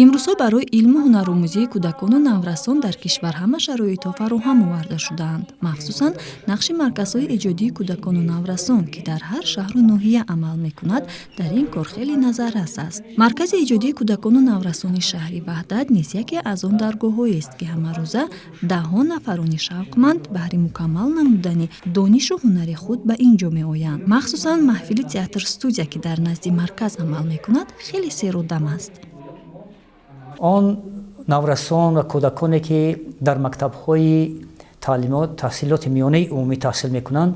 Имрӯзҳо барои илму ҳунаромӯзии кӯдакону наврасон дар кишвар ҳама шароитҳо фароҳам оварда шудаанд. Махсусан нақши марказҳои эҷодии кӯдакону наврасон, ки дар ҳар шаҳру ноҳия амал мекунад, дар ин кор хеле назаррас аст. Маркази эҷодии кӯдакону наврасони шаҳри Ваҳдат низ яке аз он даргоҳҳоест, ки ҳамарӯза даҳҳо нафарони шавқманд баҳри мукаммал намудани донишу ҳунари худ ба ин ҷо меоянд. Махсусан маҳфили театр студия, ки дар назди марказ амал мекунад, хеле серодам аст. Он наврасон ва кӯдаконе, ки дар мактабҳои таълимот, таҳсилоти миёнаи умумӣ таҳсил мекунанд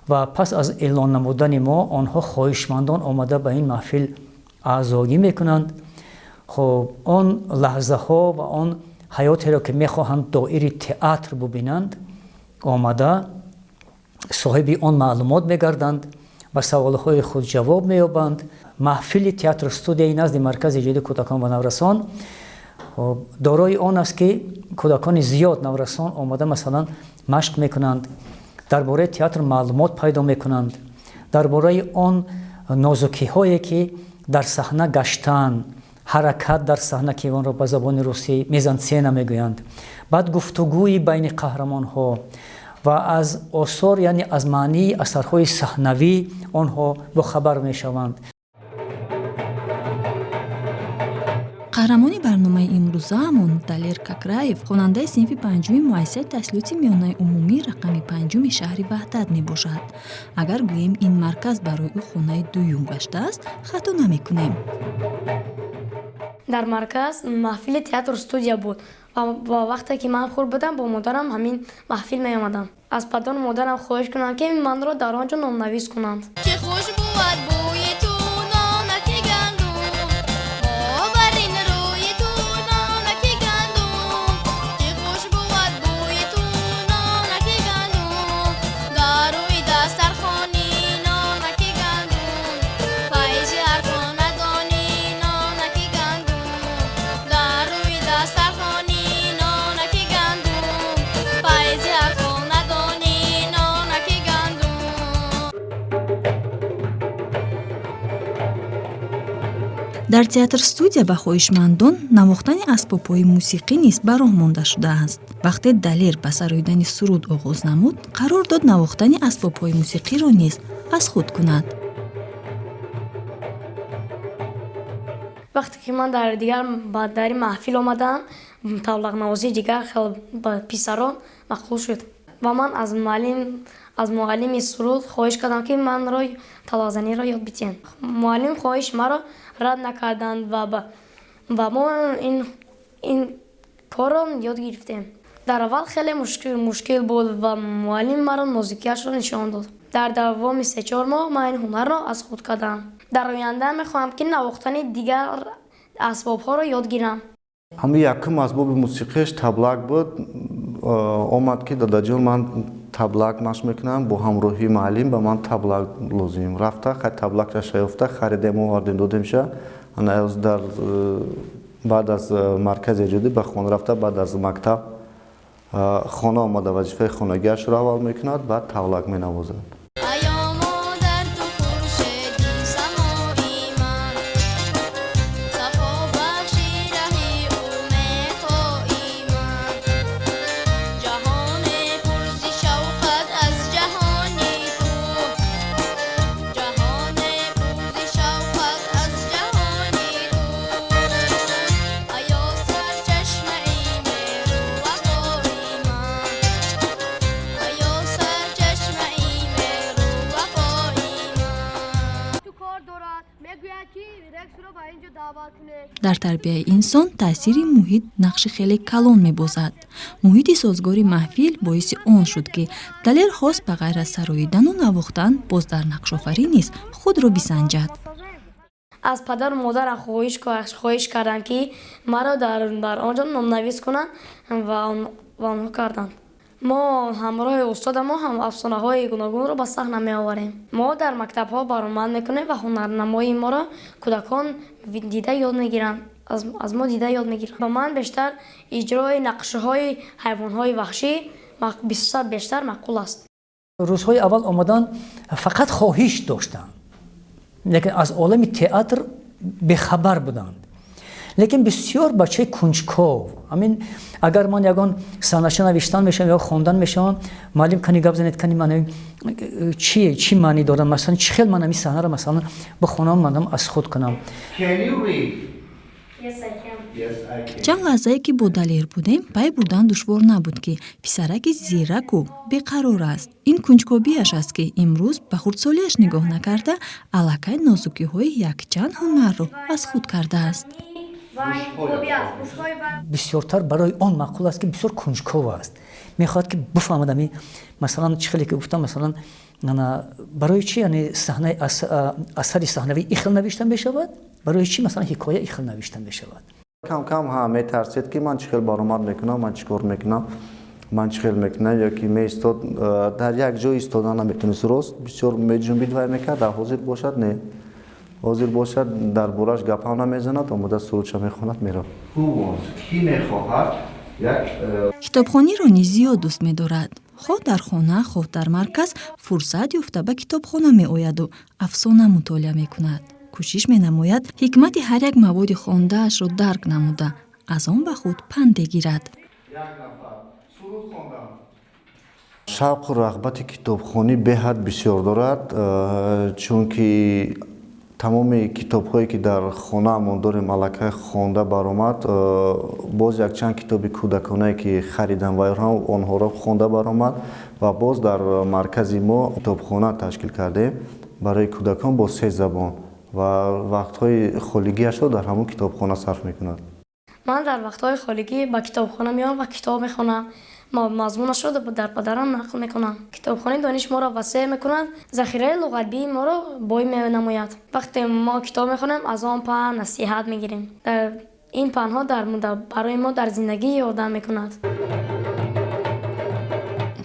ва пас аз эълон намудани мо онҳо хоҳишмандон омада ба ин маҳфил аъзогӣ мекунанд. Хуб, он лаҳзаҳо ва он ҳаётеро, ки мехоҳанд доири театр бубинанд, омада соҳиби он маълумот мегарданд, ба саволҳои худ ҷавоб меёбанд. Маҳфили театр студияи назди маркази эҷодии кӯдакон ва наврасон дорои он аст, ки кӯдакони зиёд, наврасон омада, масалан, машқ мекунанд, дар бораи театр маълумот пайдо мекунанд, дар бораи он нозукиҳое, ки дар саҳна гаштан, ҳаракат дар саҳна, ки онро ба забони русӣ мизансцена мегӯянд, баъд гуфтугӯи байни қаҳрамонҳо ва аз осор, яъне аз маънии асарҳои саҳнавӣ онҳо бохабар мешаванд. Қаҳрамони барномаи имрӯзаамон Далер Какраев, хонандаи синфи панҷуми муассисаи таҳсилоти миёнаи умумӣ рақами панҷуми шаҳри Ваҳдат мебошад. Агар гӯем, ин марказ барои ӯ хонаи дуюм гаштааст, хато намекунем. Дар марказ маҳфили театр студия буд ва вақте ки ман хурд будам, бо модарам ҳамин маҳфил меомадам. Аз падару модарам хоҳиш кунам, ки манро дар он ҷо номнавис кунанд. Чӣ хуш бувад бӯи ту, нонаки гандум, боварин рӯи ту, нонаки гандум. Чӣ хуш бувад бӯи ту, нонаки гандум, дар рӯи дастархони, нонаки гандум, файзи ҳар хонадони, нонаки гандум, дар рӯи дастархони, нонаки гандум, файзи ҳар хонадони, нонаки гандум. Дар театр студия ба хоҳишмандон навохтани асбобҳои мусиқӣ низ ба роҳ монда шудааст. Вақте Далер ба сароидани суруд оғоз намуд, қарор дод навохтани асбобҳои мусиқиро низ аз худ кунад. Вақте ки ман дар дигар дар ин маҳфил омадам, таблиғнавозии дигар хел ба писарон маъқул шуд ва ман аз муаллими суруд хоҳиш кардам, ки манро таблиғзаниро ёд бидиҳанд. Муаллим хоҳиши маро рад накарданд ва мо ин корро ёд гирифтем. Дар аввал хеле мушкил буд ва муаллим маро нозукиашро нишон дод. Дар давоми 3-4 моҳ ман ин ҳунарро аз худ кардам. Дар оянда мехоҳам, ки навохтани дигар асбобҳоро ёд гирам. Ҳамин якум асбоби мусиқиаш таблак буд. Омад, ки дадаҷон, ман таблак машқ мекунам, бо ҳамроҳии муаллим ба ман таблак лозим. Рафта хай таблакаша ёфта, харидем, овардем, додемша. Ана дар баъд аз маркази эҷодӣ ба хона рафта, баъд аз мактаб хона омада, вазифаи хонагиашро аввал мекунад, баъд таблак менавозад. Аё модар, ту хуршеди самои ман, сафо бахши раҳи умедҳои ман, ҷаҳоне пур зи шавқат аз ҷаҳони ту, ҷаҳоне пур зи шавқат аз ҷаҳони ту, аё сарчашмаи меҳру вафои ман, аё сарчашмаи меҳру вафои ман. Ту кор дорад, мегӯяд, ки рексро ба ин ҷо даъват кунед. Дар тарбияи инсон таъсири муҳит нақши хеле калон мебозад. Муҳити созгори маҳфил боиси он шуд, ки Далер хост ба ғайр аз сароидану навохтан боз дар нақшофарӣ низ худро бисанҷад. Аз падару модарам хоҳиш кардам, ки маро дар он ҷо номнавис кунанд ва онҳо карданд. Мо ҳамроҳи устодамо ҳам афсонаҳои гуногунро ба саҳна меоварем. Мо дар мактабҳо баромад мекунем ва ҳунарнамоии моро кӯдакон дида ёд мегиранд, аз мо дида ёд мегиранд. Ба ман бештар иҷрои нақшҳои ҳайвонҳои ваҳшӣ бештар маъқул аст. Рӯзҳои аввал омадан фақат хоҳиш доштанд, лекин аз олами театр бехабар буданд. Лекин бисёр бачаи кунҷков. Ҳамин агар ман ягон саҳнача навиштан мешавам ё хондан мешавам, муаллим, кани гап занед, кани ман чӣ маънӣ дорам, масалан, чӣ хел ман ҳамин саҳнаро, масалан, бихонам, манам аз худ кунам. Чанд лаҳзае ки бо Далер будем, пай бурдан душвор набуд, ки писараки зираку беқарор аст. Ин кунҷкобиаш аст, ки имрӯз ба хурдсолиаш нигоҳ накарда, аллакай нозукиҳои якчанд ҳунарро аз худ кардааст. Бисёртар барои он маъқул аст, ки бисёр кунҷков аст, мехоҳад, ки бифаҳмад. Ами, масалан, чӣ хеле ки гуфтам, масалан, барои чӣ, яъне, саҳнаи асари саҳнавӣ ин хел навишта мешавад, барои чӣ, масалан, ҳикоя ин хел навишта мешавад. Кам кам ҳа метарсед, ки ман чӣ хел баромад мекунам, ман чӣ кор мекунам, ман чӣ хел мекунам, ё ки меистод, дар як ҷой истода наметонист, рост бисёр меҷунбид, вай мекард. Дар ҳозир бошад, не, ҳозир бошад, дар бораш гапам намезанад, омода сурудша мехонад, меравад. Кӣ мехоҳад як Китобхониро низ зиёд дӯст медорад. Хоҳ дар хона, хоҳ дар марказ фурсат ёфта ба китобхона меояду афсона мутолиа мекунад. Кӯшиш менамояд ҳикмати ҳар як маводи хондаашро дарк намуда, аз он ба худ панде гирад. Шавқу рағбати китобхонӣ беҳад бисёр дорад, чунки тамоми китобҳое, ки дар хонаамон дорем, аллакай хонда баромад. Боз якчанд китоби кӯдаконае, ки харидам, вайҳам онҳоро хонда баромад. Ва боз дар маркази мо китобхона ташкил кардем барои кӯдакон бо се забон ва вақтҳои холигиашро дар ҳамон китобхона сарф мекунад. Ман дар вақтҳои холигӣ ба китобхона меоям ва китоб мехонам, мазмунашро дар падарам нақл мекунам. Китобхонаи дониш моро васеъ мекунад, захираи луғатбии моро бой менамояд. Вақте мо китоб мехонем, аз он панд, насиҳат мегирем. Ин пандҳо барои мо дар зиндагӣ ёрдам мекунад.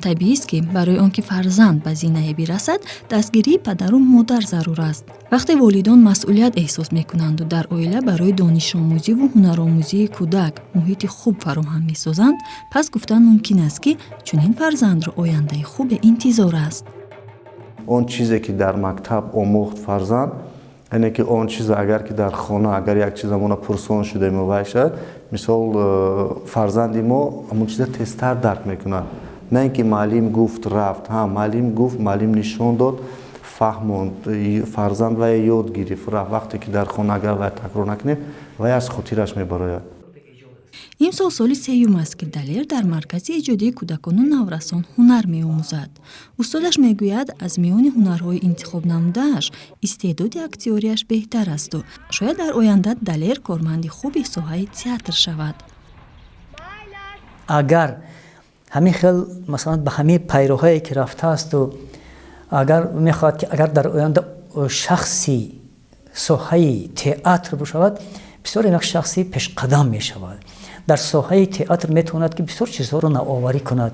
Табиист, ки барои он ки фарзанд ба зинае бирасад, дастгирии падару модар зарур аст. Вақте волидон масъулият эҳсос мекунанду дар оила барои донишомӯзиву ҳунаромӯзии кӯдак муҳити хуб фароҳам месозанд, пас гуфтан мумкин аст, ки чунин фарзандро ояндаи хубе интизор аст. Он чизе, ки дар мактаб омӯхт фарзанд, яъне ки он чиза агар ки дар хона агар як чиза мона пурсон шудаем, вай шавад, мисол, фарзанди мо ҳамон чиза тезтар дарк мекунад, на ин ки муаллим гуфт, рафт. Ҳа, муаллим гуфт, муаллим нишон дод, фаҳмонд, фарзанд вай ёд гирифт, рафт. Вақте ки дар хона агар вай такрор накунем, вай аз хотираш мебарояд. Имсол соли сеюм аст, ки Далер дар маркази эҷодии кӯдакону наврасон ҳунар меомӯзад. Устодаш мегӯяд, аз миёни ҳунарҳои интихоб намудааш истеъдоди актёрияш беҳтар асту шояд дар оянда Далер корманди хуби соҳаи театр шавад. Агар ҳамин хел, масалан, ба ҳамаи пайроҳае ки рафтаасту, агар мехоҳад, ки агар дар оянда шахси соҳаи театр бошавад, бисёр як шахси пешқадам мешавад дар соҳаи театр, метавонад, ки бисёр чизҳоро навоварӣ кунад.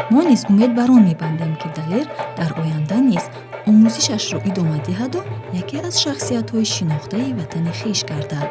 Мо низ умед бар он мебандем, ки Далер дар оянда низ омӯзишашро идома диҳаду яке аз шахсиятҳои шинохтаи ватани хеш гардад.